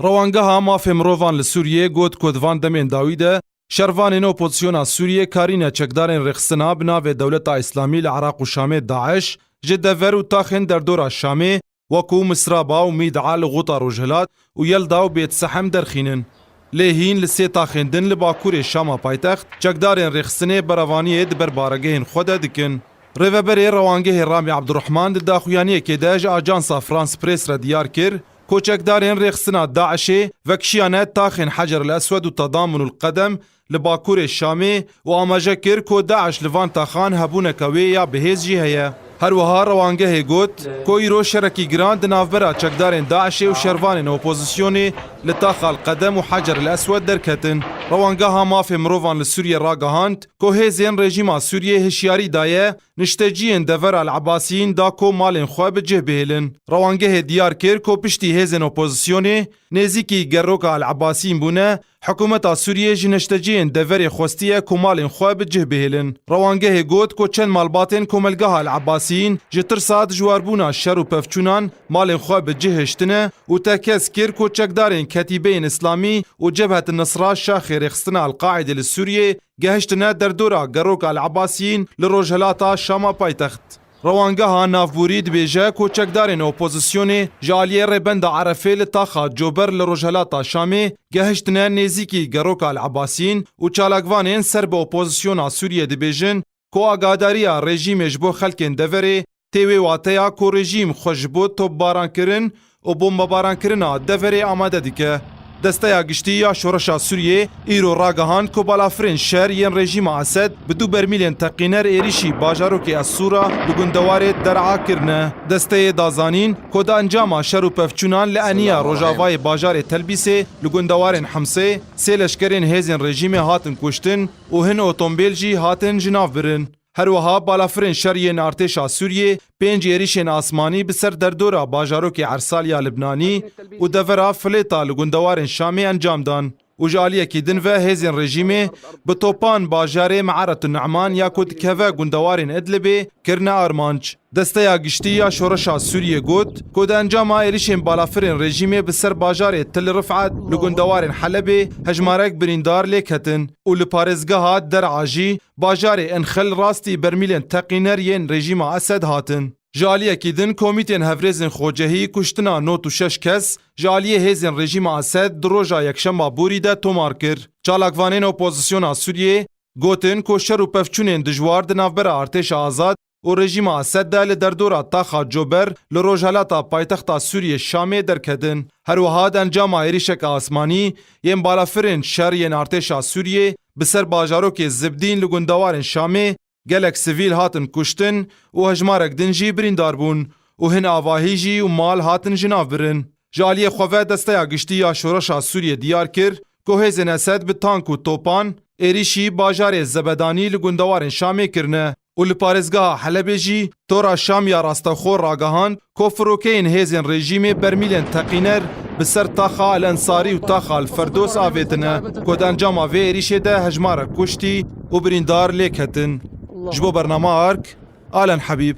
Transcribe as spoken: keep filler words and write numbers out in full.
Rewangeha Mafê Mirovan li Sûriyê got ku di van demên dawî de şervanên opozisyona Sûriyê karîne çekdarên rêxistina bi navê Dewleta Îslamî li Iraq û Şamê, DAIŞ, ji dever û taxên derdora Şamê, wekû Misraba û Mîd'a li Xuta Rojhilat û Yelda û Bêt Sehem derxînin. Lê hîn li sê taxên din li bakurê Şama paytext, çekdarên rêxistinê berevaniyê di ber baregehên xwe de dikin. Rêveberê Rewangehê Ramî Abdurrahman di daxuyaniyekê de ji Ajansa France Press re diyar kir, ku çekdarên rêxistina DAIŞê vekişiyane taxên Hecer el Eswed û Tadamun el Qedem li bakurê Şamê û amaje kir ku DAIŞ li van taxan hebûneke wê ya bihêz jî heye. Her wiha rewangehê got ku îro şerekî giran di navbera çekdarên DAIŞê û şervanên opozisyonê li taxa El Qedem û Hecer El Eswed derketin. Rewangeha Mafê Mirovan li Sûriyê ragihand ku hêzên rejîma Sûriyê hişyarî daye nişteciyên devera El Ebasiyîn da ku malên xwe bi cih bihêlin. Rewangehê diyar kir ku piştî hêzên opozisyonê nêzîkî geroka El Ebasiyîn bûne, hikûmeta Sûriyê ji neşteciyên deverê xwestiye ku malên xwe bi cih bihêlin. Rewangehê got ku çend malbatên Komelgeha El Ebasiyîn ji tirsa dijwarbûna şer û pevçûnan malên xwe bi cih hiştine û tekez kir ku çekdarên Ketîbeyên Îslamî û Cebhet Nisra, şaxê rêxistina El-Qaîdê li Sûriyê, gehiştine derdora geroka El Ebasiyîn li rojhilata Şama paytext. Rewangeha navborî dibêje ku çekdarên opozisyonê ji aliyê rêbenda Erefê li taxa Cober li rojhilata Şamê gehiştine nêzîkî geroka El Ebasiyîn û çalakvanên ser bi opozisyona Sûriyê dibêjin ku agadariya rejîmê ji bo xelkên deverê tê wê wateya ku rejîm xwe ji bo topbarankirin û bombebarankirina deverê amade dike. Desteya Giştî ya Şoreşa Sûriyê îro ragihand ku balafirên şer yên rejîma Esed bi du bermîlên teqîner êrîşî bajarokê Essûra li gundewarê Der'a kirine. Desteyê da zanîn ku di encama şer û pevçûnan li eniya rojavayê bajarê Telbîsê li gundewarên Himsê sê leşkerên hêzên rejîmê hatin kuştin û hin otombêl jî hatin ji nav birin. Her wiha balafirên şer yên artêşa Sûriyê pênc êrîşên asmanî bi ser derdora bajarokê Ersal ya Libnanî û devera Filêta li gundewarên Şamê encam dan û ji aliyekî din ve hêzên rejîmê bi topan bajarê Me'aretun Ne'man ya ku dikeve gundewarên Idlibê kirine armanc. Desteya Giştî ya Şoreşa Sûriyê got ku di encama êrîşên balafirên rejîmê bi ser bajarê Til Rif'at li gundewarên Helebê hejmarek birîndar lê ketin û li parêzgeha Der'a jî bajarê Enxel rastî bermîlên teqîner yên rejîma Esed hatin. Ji aliyekî din, komîtên hevrêzên xwecehî kuştina nod û şeş kes ji aliyê hêzên rejîma Esed di roja yekşemba borî de tomar kir. Çalakvanên opozisyona Sûriyê gotin ku şer û pevçûnên dijwar di navbera artêşa azad û rejîma Esed de li derdora taxa Cober li rojhelata paytexta Sûriyê Şamê derketin. Her wiha di encama êrîşeke asmanî yên balafirên şer yên artêşa Sûriyê bi ser bajarokê Zibdîn li gundewarên Şamê gelek sivîl hatin kuştin û hejmarek din jî birîndar bûn û hin avahî jî û mal hatin ji nav birin. Ji aliyê xwe ve Desteya Giştî ya Şoreşa Sûriyê diyar kir ku hêzên Esed bi tank û topan êrîşî bajarê Zebedanî li gundewarên Şamê kirine û li parêzgeha Helebê jî Tora Şam ya Rastexwe ragihand ku firokeyên hêzên rejîmê bermîlên teqîner bi ser taxa El Ensarî û taxa El Ferdos avêtine ku di encama vê êrîşê de hejmarek kuştî û birîndar lê ketin. Ji bo bernama Ark, Alen Hebîb.